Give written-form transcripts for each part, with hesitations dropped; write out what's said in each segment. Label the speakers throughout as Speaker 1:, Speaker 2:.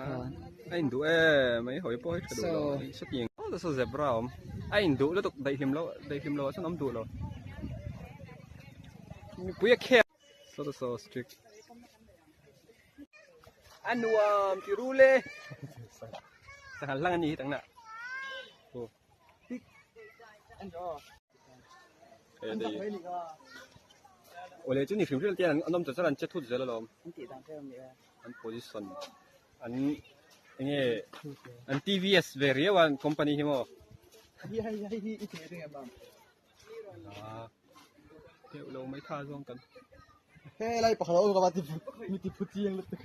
Speaker 1: A induh e mai hawi pawh hi tha duh lo sawtiang saw zebra a awm a induh lutuk daihlim lo daihlim lo ah chuan awm duh lo mipui a khel saw saw strict a nuam ti ru le sanghal hlang a ni hi tangna aw Awle chu ni hrim hrim te an awm chawt chawt an che thut zel alawm an position an enge an TVS ve riau a an company hi maw deuh lo mai tha zawng kan
Speaker 2: helai pakhat a awm ka va ti mi ti phu chiang lutuk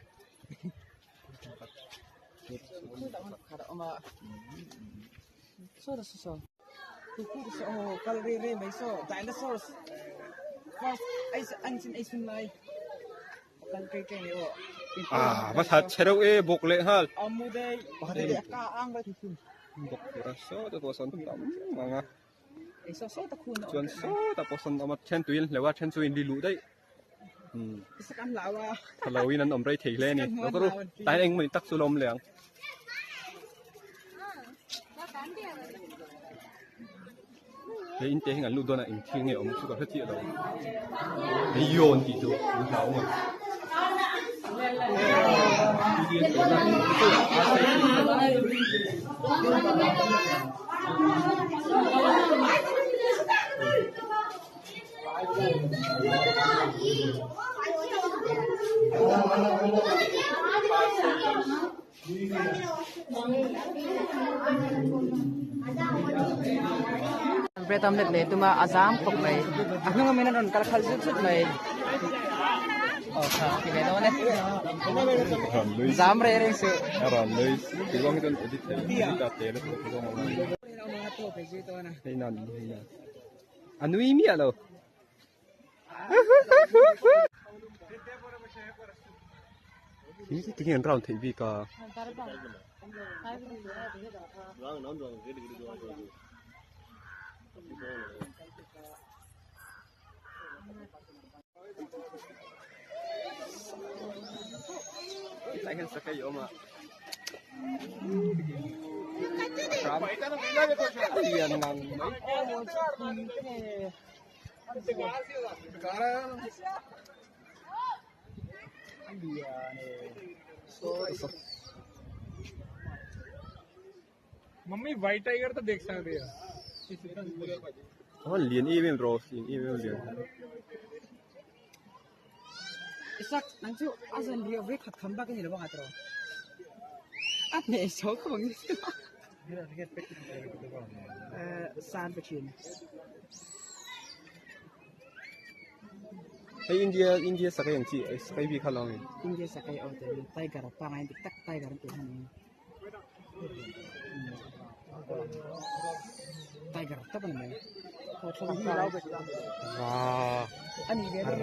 Speaker 3: Kal re re mai saw dinosaurs first ai an chin ai sun lai kal kai kai ne o
Speaker 1: ah va that che reuh e bawk leh nghal
Speaker 3: amu dei ka ang ba
Speaker 1: bawk tura saw te pawh sawn tam ang a
Speaker 3: ei saw saw ta khun
Speaker 1: chuan saw ta pawh sawn awm a then tuiin hleuh a then chu in li luh daih
Speaker 3: kan hlau a
Speaker 1: thalo in an awm rei thei hle a ni lo ka ru tlai eng mawni tak chu la awm leh ang he in te hi an lut dawn a eng thil nge awm chu ka hre chiah lo hei yawn tih chu an hlau ang
Speaker 3: Bread omelette lei tum a a zam khawp mai a hnung amin a rawn kal khalh zut zut mai aw tha ti ve dawn e zam reng reng suh
Speaker 1: A nui miah lo. Thing chu tinge an round theih bik a. Tlai hian sakei a awm a. Hram lian ngang mai.
Speaker 4: Mummy white tiger ਤਾਂ ਦੇਖ ਸਕਦੇ ਆ
Speaker 1: Oh, lian em em rawh, lian em em lian.
Speaker 3: Isak nang chu a zan riau ve khat kham bak a ni lo ang a tawh. A hneh so khawp ang san pa thin.
Speaker 1: Hei India India sakai ang chi sakai bik kha lo ang
Speaker 3: India sakai aw te tiger pangai dik tak tiger an tih han ni. Tiger tak ani mai.
Speaker 1: Ra
Speaker 3: Ani ve
Speaker 1: ra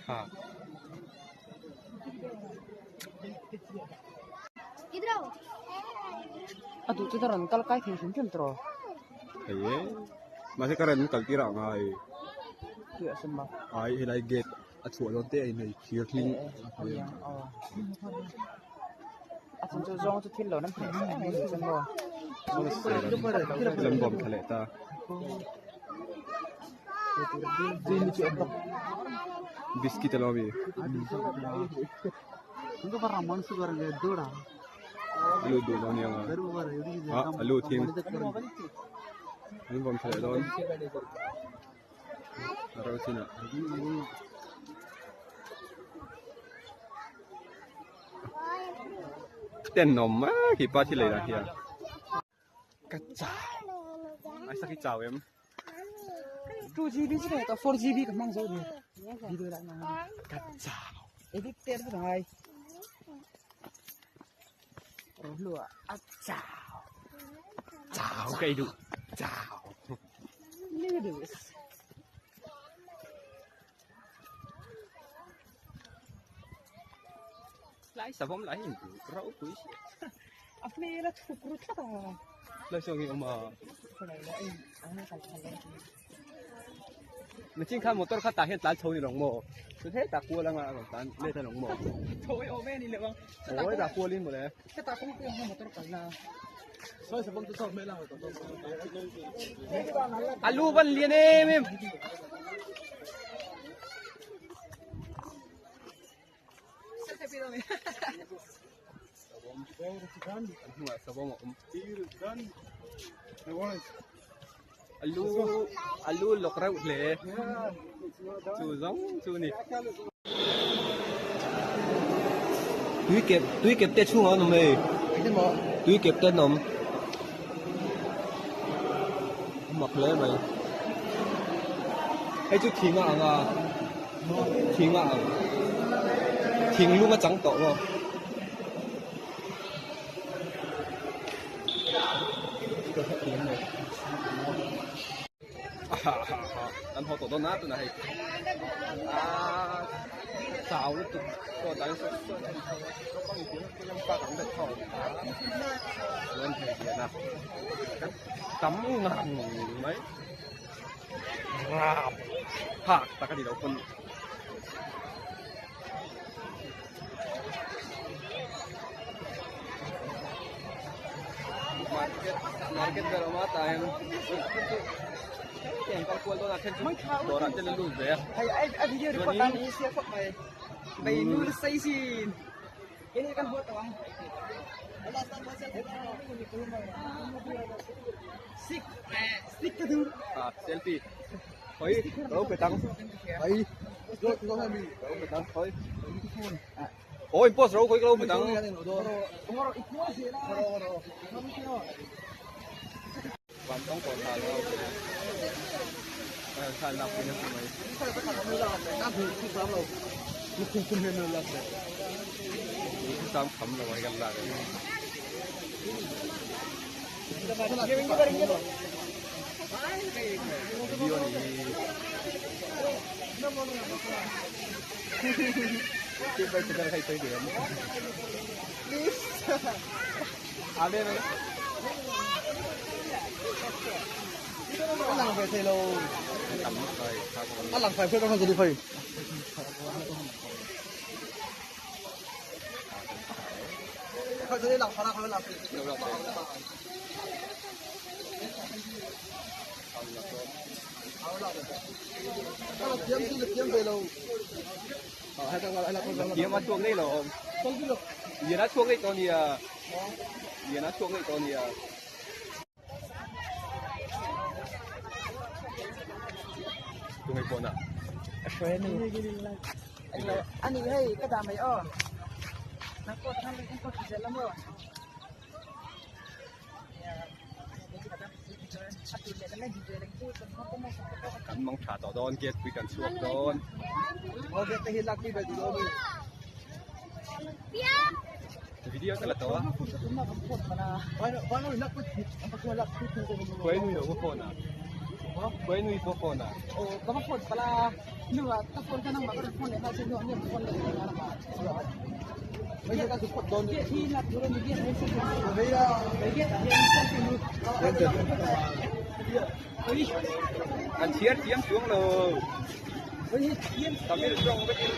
Speaker 1: tha.
Speaker 3: A duh chu ta rawn kal kai thei hrim hrim tawh.
Speaker 1: Thei e. Mahse ka rawn kal tir ah ngai.
Speaker 3: Tih a sawm a.
Speaker 1: Ai helai gate a chhuah dawn te a inei thir hling.
Speaker 3: A chhan chu zawng chu thil lo nan hneh em em chuan maw.
Speaker 1: Lam bawm thla leh ta. Biscuit a lo ami. Alu duh lo nia nga. Ah alu thing. An bawm thla leh dawn. A ro chin ah. Tenawm a khi pa thil ei lah hian. Ka chau. Ai sak hi chau em.
Speaker 3: 2GB chu ka 4GB ka hmang zo ni. Video lah na.
Speaker 1: Ka chau.
Speaker 3: Edit ter chu ngai. Lua a chau.
Speaker 1: Chau ka ei duh. Chau.
Speaker 3: Noodles.
Speaker 1: Lai savawm lai in rau pui si.
Speaker 3: A hmel a thuk ru tlat a.
Speaker 1: Lai saw nge awm a. Machine kha motor kha tah hian tlan chho ni lo maw? Chu hetah kual anga a rawn tlan let a lo maw?
Speaker 3: Thawi awm e ni lo ang.
Speaker 1: Aw hetah kualin mawle.
Speaker 3: Hetah kawngpui ang motor kalna.
Speaker 1: A lu van lian em em. Hnuaiah savawm a awm. A lu a lu lawk reuh hle chu zawng chu a ni. Tui kep tui kep te chhungah an awm hei tui kep te an awm a mak hle mai hei chu thing a ang a thing a ang thing lung a chang tawh maw. Kan haw tawh dawn a tunah hei aaa chau lutuk chaw dai sawt sawt a ni tho a naupang in tih ang park ang deuh tho chuan hei hian a kan tam ngang mai rap phak tak a ni lo pawn. Market market vel a awm a tah hian hetiang kal kual dawn a then chu dawrah te an lut ve a chuanin ah selfie khawi ka lo pe tang ka lo pe tang khawi aw in post ro khawi ka lo pe tang van tawng tawh thla lo thla lak pui nasa mai sam kham lo ai kan lak video ni please à đây này
Speaker 2: A lang ve thei lo.
Speaker 1: A
Speaker 2: lang fai phei ka đi phei. Khoi đi lang phara khoi lang. Kiếm kiếm về lo.
Speaker 1: Kiếm mà chuông đây lo. Giờ nó chuông đây con gì à? Giờ nó chuông đây con gì à? Tung ei pawn ah.
Speaker 3: A hruai a ni. A ni hei ka dah mai aw. Nang pawh thang in pawh zel a maw.
Speaker 1: Kan mang tha tawh dawn gate pui kan chhuak dawn.
Speaker 2: Aw gate te hi lak pui ber duh lo mi.
Speaker 1: Video ka la tawh a. Khuai nui lo ka phone ah. Khuai nui pawh phone ah. An chhiar thiam chuang lo. Tamil tawng vekin.